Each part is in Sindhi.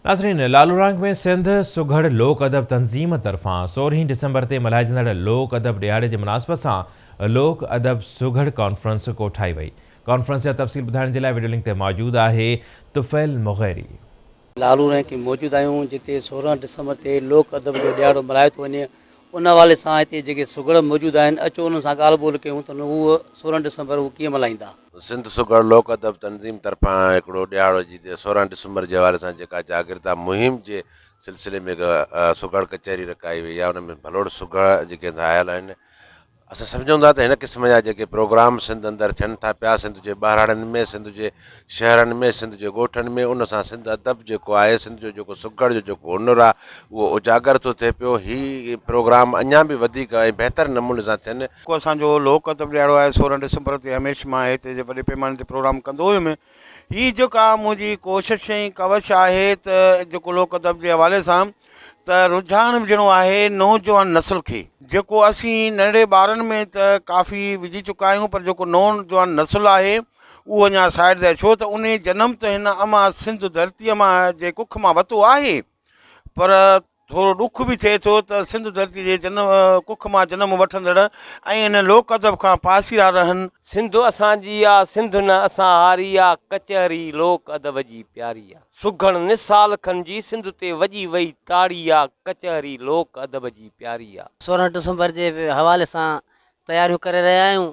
ناظرين لالورانگ ۾ سنڌ سگهڙ لوڪ ادب تنظيم طرفان سورهين ڊسمبر تي ملهائجندڙ لوڪ ادب ڏهاڙي جي مناسبت سان لوڪ ادب سگهڙ ڪانفرنس ڪوٺائي وئي. ڪانفرنس جا تفصيل ٻڌائڻ جي لاء وڊيو لنڪ تي موجود آهي طفيل مغيري. لالورانگ ۾ موجود آهيون جتي 16 ڊسمبر تي لوڪ ادب جو ڏهاڙو ملهايو ٿو وڃي ان حوالي سان هتي جيڪي سگهڙ موجود آهن اچو انهن سان ڳالهه ٻولهه ڪيون ته هو 16 ڊسمبر هو ڪيئن ملهائيندا. سنڌ سگهڙ لوڪ ادب تنظيم طرفان هڪڙو ڏهاڙو جي 16 ڊسمبر جي حوالي سان جيڪا جاڳرتا مهم جي سلسلي ۾ هڪ سگهڙ ڪچهري رکائي وئي آهي ان ۾ ڀلوڙ سگهڙ جيڪي آيل آهن اسان سمجهون ٿا ته هن قسم جا جيڪي پروگرام سنڌ اندر ٿين ٿا پيا، سنڌ جي ٻهراڙين ۾، سنڌ جي شهرن ۾، سنڌ جي ڳوٺن ۾، ان سان سنڌ ادب جيڪو آهي، سنڌ جو جيڪو سگهڙ جو جيڪو هنر آهي، اهو اجاگر ٿو ٿئي پيو. هي پروگرام اڃا به وڌيڪ ۽ بهتر نموني سان ٿين. جيڪو اسان جو لوڪ ادب ڏهاڙو آهي 16 ڊسمبر تي هميشھ مان هتي جي وڏي پيماني تي پروگرام ڪندو هيم. هي جيڪا منهنجي ڪوشش ۽ ڪوش آهي ته جيڪو لوڪ ادب جي حوالي سان ته رجحان وجهڻو آهي نوجوان نسل کي جيڪو اسين ننڍڙي ٻارن ۾ ته ڪافي وجهي چڪا آهيون پر جيڪو نوجوان نسل آهي اهو اڃا سائيڊ تي آهي ڇو ته انهي جنم ته هن اما سنڌ ڌرتيء مان جي ڪک مان وتو آهي پر ٿورو ڏک به ٿئي ٿو ته سنڌ ڌرتي جي جنم ڪک مان جنم وٺندڙ ۽ هن لوڪ ادب کان پاسيرا رهن. سنڌ اسان جي آ سنڌ نه اسان هاري آ ڪچهري لوڪ ادب جي پياري آ. سگهڙ نسال کن جي سنڌ تي وڄي وئي تاڙي آ ڪچهري لوڪ ادب جي پياري آ. 16 ڊسمبر جي حوالي سان تياريون ڪري رهيا آهيون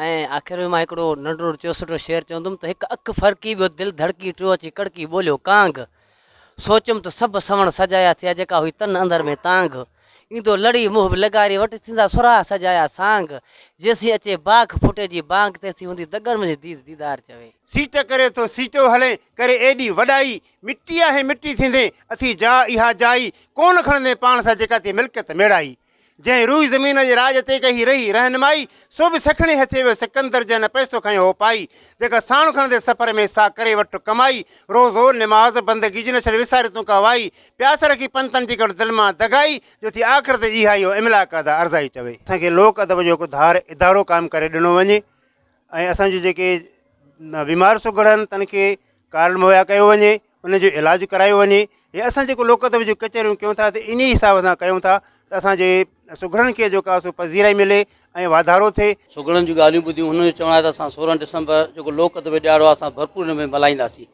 ۽ آخر ۾ مان هڪڙو ننڍڙو چوسٽو شعر چوندم ته هڪ اک ڦرڪي ٻيو دل ڌڙڪي ٽيو اچي ڪڙڪي ٻوليو ڪانگ سوچيم ته سڀ سوڻ سجايا ٿيا جيڪا هئي تن اندر ۾ تانگهه ايندو لڙي منهن به لغاري وٽ ٿيندا سرها سجايا سانگ جيسين اچي باک ڦٽي جي بانگ تيسين هوندي دڳر منجهه ديد ديدار چوي. سيٽ ڪري ٿو سيٽو هلين، ڪري ايڏي وڏائي، مٽي آهين مٽي ٿيندين، اٿي جاء اها جائي، ڪونه کڻندين پاڻ سان جيڪا ٿي ملڪيت ميڙائي. جنهن روئي زمين جي راڄ تي ڪئي رهي رهنمائي، سو به سکڻي هٿي ويو سڪندر جنهن نه پئسو کنيو هو پائي. جيڪا ساڻ کڻندي سفر ۾ سا ڪري وٺ ڪمائي، روزو، نماز، بندگي جي نه ڇڏ وساري تون ڪا وائي، پياس رکي پنتن جي ڪڍ دل مان دغائي، جو ٿي آخرت جي اها ئي هو املاڪ ادا ارزائي چوي. اسان کي لوڪ ادب جو هڪ ڌار ادارو قائم ڪري ڏنو وڃي. ۽ اسان جون جيڪي بيمار سگهڙ آهن تن کي ڪارڊ مهيا ڪيو وڃي انهن جو علاج ڪرايو وڃي هي اسان جيڪو لوڪ ادب جون ڪچهريون ڪيون ٿا ته انهي حساب سان ڪيون ٿا ته اسان جي سگهڙن کي جيڪو آهي سو پذيرائي ملي ۽ واڌارو ٿئي. سگهڙن جون ڳالهيون ٻڌيون هنن جو چوڻ آهي ته اسان 16 ڊسمبر جيڪو لوڪ ادب جو ڏهاڙو آهي اسان ڀرپور نموني ملهائينداسين.